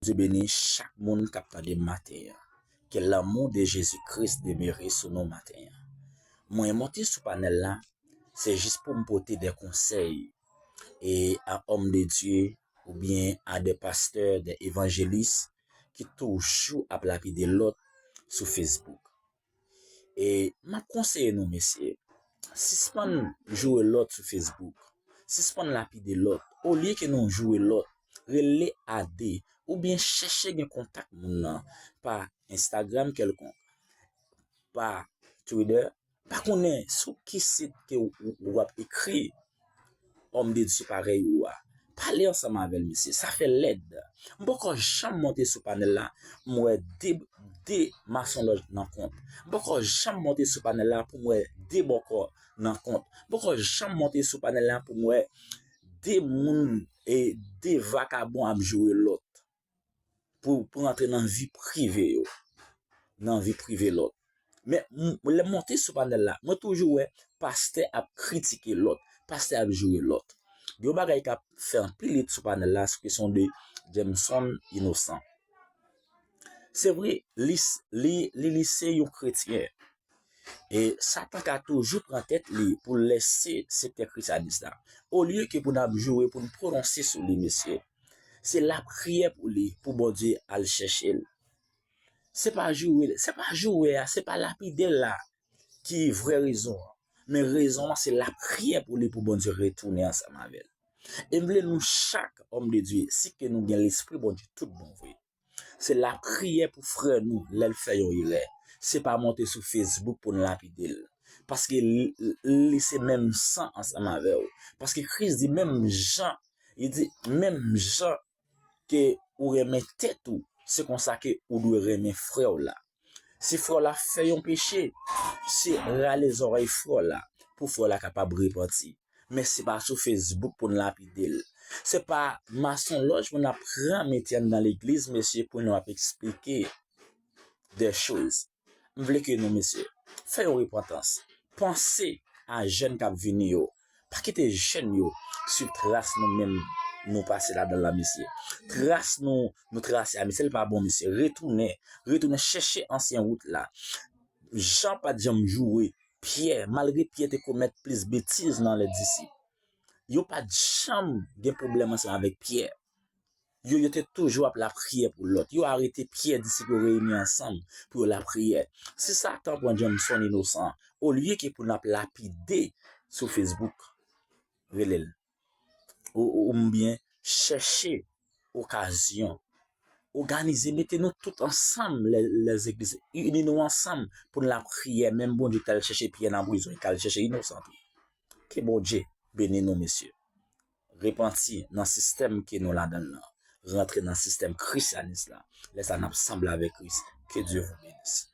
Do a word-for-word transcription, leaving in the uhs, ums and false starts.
Bondye beni chak moun k ap tande m maten an. Ke lanmou de Jezi Kris demere sou nou maten an. Mwen monte sou panèl la, se jis pou m pote de konsèy e a òm de Dye oubyen a de pastè, de evanjelis ki toujou ap lapide lòt sou Facebook. E m ap konseye nou, mesye, sispann joure lòt sou Facebook. Sispann lapide lòt. Olye ke nou joure lòt, rele a de, oubyen chèche gen kontak moun nan pa Instagram kèlkonk, pa Twitter, pa konnen sou ki sit ke w, w, w ap ekri òm de Dye parèy ou a. Pale ansanm avè l, mesye. Sa fè lèd. M poko janm monte sou panèl la, m wè de, de masonlòj nan kont. M poko janm monte sou panèl la pou m wè de bòkò nan kont. M poko janm monte sou panèl la pou m wè de moun e de vakabon ap joure lòt pou, pou rantre nan vi prive yo, nan vi prive lòt. Men m, lè m monte sou panèl la, mwen toujou wè pastè ap kritike lòt, pastè ap joure lòt. Gen yon bagay k ap fè anpil lit sou panèl la, sou kesyon de Jameson Innocent. Se vre, li, li, li, li se yon kretyen. E Satan ka toujou pran tèt li pou l lèse sektè krisyanis la. Olye ke pou n ap joure, pou n pwononse sou li, mesye, se lapriyè pou li, pou Bondye al chèche l. Se pa joure, se pa joure a, se pa lapide l la ki vrè rezon an. Men rezon an, se lapriyè pou li, pou Bondye retounen ansanm avè l. E m vle nou chak, òm de Dye, si ke nou gen lespri Bondye tout bon vre, se lapriyè pou frè nou lè l fè yon erè. Se pa monte sou Facebook pou n lapide l. Paske li, li se menm san ansanm avè w. Paske Kris di menm jan, li di menm jan ke ou renmen tèt ou, se konsa ke ou dwe renmen frè w la. Si frè w la fè yon peche, se rale zòrèy frè w la, pou frè w la kapab repanti. Men se pa sou Facebook pou n lapide l. Se pa masonlòj pou n ap pran mete anndan legliz, mesye, pou nou ap eksplike de choz. M vle ke nou, mesye, fè yon repantans. Panse a jèn k ap vini yo. Pa kite jèn yo swiv tras nou menm nou pase ladan l la, mesye. Tras nou, nou trase a, mesye, li pa bon, mesye. Retounen, retounen chèche ansyen wout la. Jan pa t janm joure Pyè, malgre Pyè te komèt plis betiz nan lèt disip. Yo pa t janm gen pwoblèm ansanm avèk Pyè. Yo, yo te toujou ap lapriyè pou lòt. Yo arete Pyè, disip yo reyini ansanm pou yo lapriyè. Si Satan pran Jameson Innocent, olye ke pou n ap lapide sou Facebook, rele l. Ou, ou, oubyen chèche okazyon. Òganize, mete nou tout ansanm, lè, lè legliz, ini nou ansanm pou n lapriyè. Menm Bondye k t al chèche Pyè nan prizon, li ka al chèche Innocent tou. Ke Bondye beni nou, mesye. Repanti nan sistèm ke nou ladan l lan. Rantre nan sistèm krisyanis la. Lè sa n ap sanble avèk Kris. Que Dieu vous bénisse.